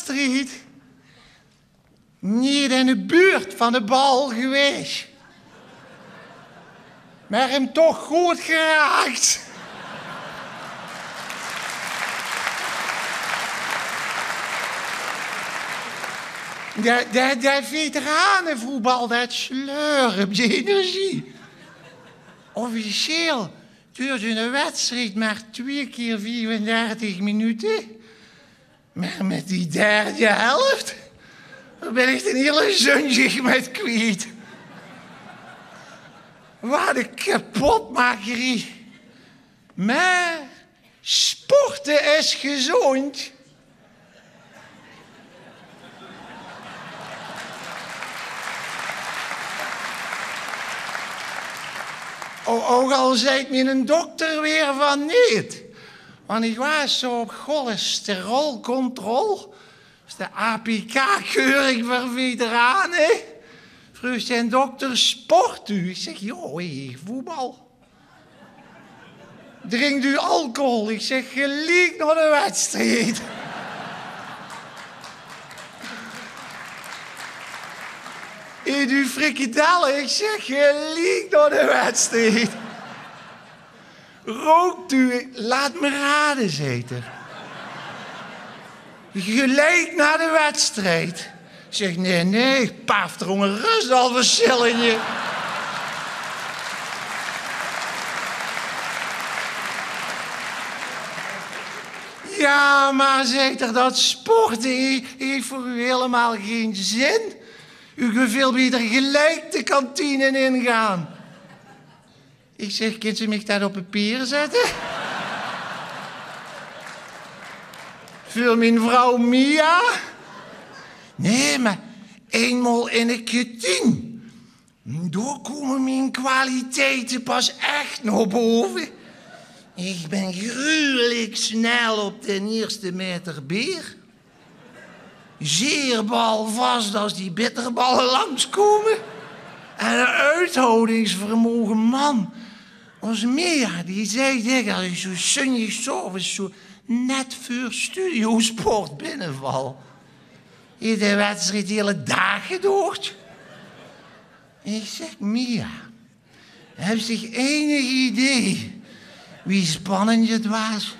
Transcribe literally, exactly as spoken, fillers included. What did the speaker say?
wedstried. Neet in de buurt van de bal gewaes. Mer 'm toch good geraak. Det, det, det veteranevoetbal, det slurpt de energie. Officieel duurt 'ne wedstried mer twieë kier viefendertig minute. Mer mit die derde helf, dao bin ich d'n hiele zunjig mit kwiet. Waat 'n kepotmakerie. Mer sporte is gezóndj. O-, ouch al zaet miene dokter weer van neet. Want ich waas zo op cholesterolcontrol. Is de A P K-keuring veur veterane. Vreug zien dokter: "Sport u?" Ich zeg: "Jao, ich voetbal." "Drinkt u alcohol?" Ich zeg: "Geliek nao de wedstried." "Eet u frikadelle?" Ich zeg: "Geliek nao de wedstried." "Rookt u?" "Laat me raden," zaet 'r. "Geliek nao de wedstried." Ich zeg: "Nae, nae, ich paaf d'r ónger rös al versjillende." "Jao, mer," zaet 'r, "dat sporte haet veur u hielemaol gein zin. U kint väöl baeter geliek de kantine ingaon." Ich zeg: "Kint ze mich dat op papier zètte? Veur mien vrouw Mia?" "Nae, mer einmaol in 't ketien, dao kómme mien kwaliteite pas ech nao bove. Ich bin gruwelik snel op d'n ierste maeter beer. Zeer balvas es die bitterballe langskómme. En 'n uithoudingsvermoge, man. Ós Mia, die zaet dèks es ich zo zunjig 's aoves zo net veur Studiosport binneval: Haet de wedstried de hiele daag gedoord?" Ich zeg: "Mia, höbs dich einig idee wie spannend 't waas?"